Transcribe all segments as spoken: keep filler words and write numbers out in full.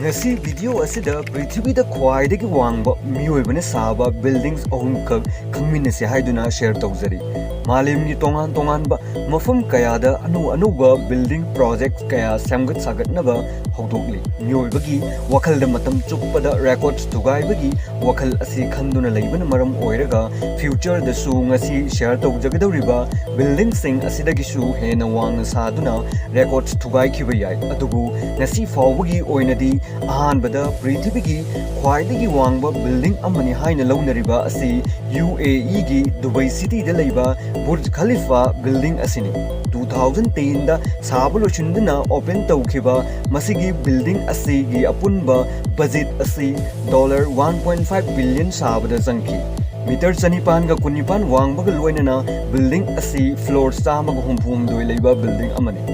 ꯉꯁꯤ ꯚꯤꯗꯤꯑꯣ ꯑꯁꯤꯗ ꯄ꯭ꯔꯤꯊꯤꯕꯤꯗ ꯈ꯭ꯋꯥꯏꯗꯒꯤ ꯋꯥꯡꯕ ꯃꯤꯑꯣꯏꯕꯅ ꯁꯥꯕ buildings ꯑꯍꯨꯝꯈꯛ ꯈꯪꯃꯤꯟꯅꯁꯤ ꯍꯥꯏꯗꯨꯅ ꯁꯦꯌꯔ ꯇꯧꯖꯔꯤ꯫ ꯃꯥꯂꯦꯝꯒꯤ ꯇꯣꯉꯥꯟ ꯇꯣꯉꯥꯟꯕ ꯃꯐꯝ ꯀꯌꯥꯗ ꯑꯅꯧ ꯑꯅꯧꯕ building project ꯀꯌꯥ ꯁꯦꯝꯒꯠ ꯁꯥꯒꯠꯅꯕ ꯍꯧꯗꯣꯛꯂꯤ꯫ ꯃꯤꯑꯣꯏꯕꯒꯤ ꯋꯥꯈꯜꯗ ꯃꯇꯝ ꯆꯨꯞꯄꯗ records ꯊꯨꯒꯥꯏꯕꯒꯤ ꯋꯥꯈꯜ ꯑꯁꯤ ꯈꯟꯗꯨꯅ ꯂꯩꯕꯅ ꯃꯔꯝ ꯑꯣꯏꯔꯒ future ꯗꯁꯨ ꯉꯁꯤ ꯁꯦꯌꯔ ꯇꯧꯖꯒꯗꯧꯔꯤꯕ building ꯁꯤꯡ ꯑꯁꯤꯗꯒꯤꯁꯨ ꯍꯦꯟꯅ ꯋꯥꯡꯅ ꯁꯥꯗꯨꯅ records ꯊꯨꯒꯥꯏꯈꯤꯕ ꯌꯥꯏ꯫ ꯑꯗꯨꯕꯨ ꯉꯁꯤ ꯐꯥꯎꯕꯒꯤ ꯑꯣꯏꯅꯗꯤ ꯑꯍꯥꯟꯕꯗ ꯄ꯭ꯔꯤꯊꯤꯕꯤꯒꯤ ꯈ꯭ꯋꯥꯏꯗꯒꯤ ꯋꯥꯡꯕ building ꯑꯃꯅꯤ ꯍꯥꯏꯅ ꯂꯧꯅꯔꯤꯕ ꯑꯁꯤ UAE ꯒꯤ ꯗꯨꯕꯩ city ꯗ ꯂꯩꯕ Burj Khalifa building ꯑꯁꯤꯅꯤ꯫ Two thousand ten ꯗ ꯁꯥꯕ ꯂꯣꯏꯁꯤꯟꯗꯨꯅ open ꯇꯧꯈꯤꯕ ꯃꯁꯤꯒꯤ building ꯑꯁꯤꯒꯤ ꯑꯄꯨꯟꯕ budget ꯑꯁꯤ dollar one point five billion ꯁꯥꯕꯗ ꯆꯪꯈꯤ꯫ ꯃꯤꯇꯔ ꯆꯅꯤꯄꯥꯟꯒ ꯀꯨꯟꯅꯤꯄꯥꯟ ꯋꯥꯡꯕꯒ ꯂꯣꯏꯅꯅ building ꯑꯁꯤ floor ꯆꯥꯝꯃꯒ ꯍꯨꯝꯐꯨ ꯍꯨꯝꯗꯣꯏ ꯂꯩꯕ building ꯑꯃꯅꯤ꯫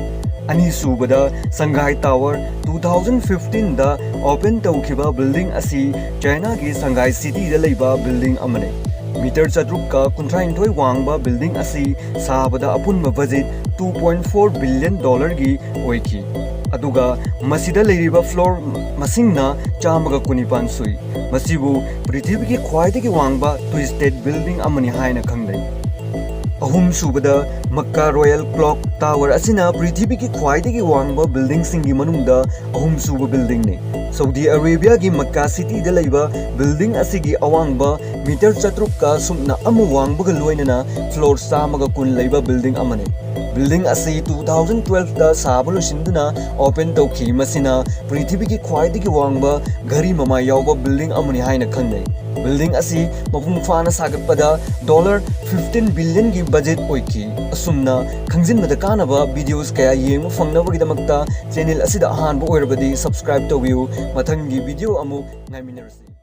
ꯑꯅꯤꯁꯨꯕꯗ Shanghai Tower, two thousand fifteen ꯗ open ꯇꯧꯈꯤꯕ building ꯑꯁꯤ China ꯒꯤ Shanghai city ꯗ ꯂꯩꯕ building ꯑꯃꯅꯤ꯫ ꯃꯤꯇꯔ ꯆꯥꯇ꯭ꯔꯨꯛꯀ ꯀꯨꯟꯊ꯭ꯔꯥꯅꯤꯊꯣꯏ ꯋꯥꯡꯕ building ꯑꯁꯤ ꯁꯥꯕꯗ ꯑꯄꯨꯟꯕ budget two point four billion dollar ꯒꯤ ꯑꯣꯏꯈꯤ꯫ ꯑꯗꯨꯒ ꯃꯁꯤꯗ ꯂꯩꯔꯤꯕ floor ꯃꯁꯤꯡꯅ ꯆꯥꯝꯃꯒ ꯀꯨꯟꯅꯤꯄꯥꯟ ꯁꯨꯏ꯫ ꯃꯁꯤꯕꯨ ꯄ꯭ꯔꯤꯊꯤꯕꯤꯒꯤ ꯈ꯭ꯋꯥꯏꯗꯒꯤ ꯋꯥꯡꯕ twisted building ꯑꯃꯅꯤ ꯍꯥꯏꯅ ꯈꯪꯅꯩ꯫ ꯑꯍꯨꯝꯁꯨꯕꯗ Makkah Royal Clock Tower ꯑꯁꯤꯅ ꯄ꯭ꯔꯤꯊꯤꯕꯤꯒꯤ ꯈ꯭ꯋꯥꯏꯗꯒꯤ ꯋꯥꯡꯕ building ꯁꯤꯡꯒꯤ ꯃꯅꯨꯡꯗ ꯑꯍꯨꯝꯁꯨꯕ building ꯅꯤ꯫ ꯁꯥꯎꯗꯤ ꯑꯔꯦꯕꯤꯌꯥꯒꯤ ꯃꯛꯀꯥ city ꯗ ꯂꯩꯕ building ꯑꯁꯤꯒꯤ ꯑꯋꯥꯡꯕ ꯃꯤꯇꯔ ꯆꯥꯇ꯭ꯔꯨꯛꯀ ꯁꯨꯞꯅ ꯑꯃ ꯋꯥꯡꯕꯒ ꯂꯣꯏꯅꯅ floor ꯆꯥꯝꯃꯒ ꯀꯨꯟ ꯂꯩꯕ building ꯑꯃꯅꯤ꯫ Building ꯑꯁꯤ two thousand twelve ꯗ ꯁꯥꯕ ꯂꯣꯏꯁꯤꯟꯗꯨꯅ open ꯇꯧꯈꯤ꯫ ꯃꯁꯤꯅ ꯄ꯭ꯔꯤꯊꯤꯕꯤꯒꯤ ꯈ꯭ꯋꯥꯏꯗꯒꯤ ꯋꯥꯡꯕ ꯘꯔꯤ ꯃꯃꯥꯏ ꯌꯥꯎꯕ building ꯑꯃꯅꯤ ꯍꯥꯏꯅ ꯈꯪꯅꯩ꯫ Building ꯑꯁꯤ ꯃꯄꯨꯡ ꯐꯥꯅ ꯁꯥꯒꯠꯄꯗ dollar fifteen billion ꯒꯤ budget ꯑꯣꯏꯈꯤ꯫ ꯑꯁꯨꯝꯅ ꯈꯪꯖꯤꯟꯕꯗ ꯀꯥꯟꯅꯕ videos ꯀꯌꯥ ꯌꯦꯡꯕ ꯐꯪꯅꯕꯒꯤꯗꯃꯛꯇ channel ꯑꯁꯤꯗ ꯑꯍꯥꯟꯕ ꯑꯣꯏꯔꯕꯗꯤ subscribe ꯇꯧꯕꯤꯌꯨ꯫ ꯃꯊꯪꯒꯤ video ꯑꯃꯨꯛ ꯉꯥꯏꯃꯤꯟꯅꯔꯁꯤ꯫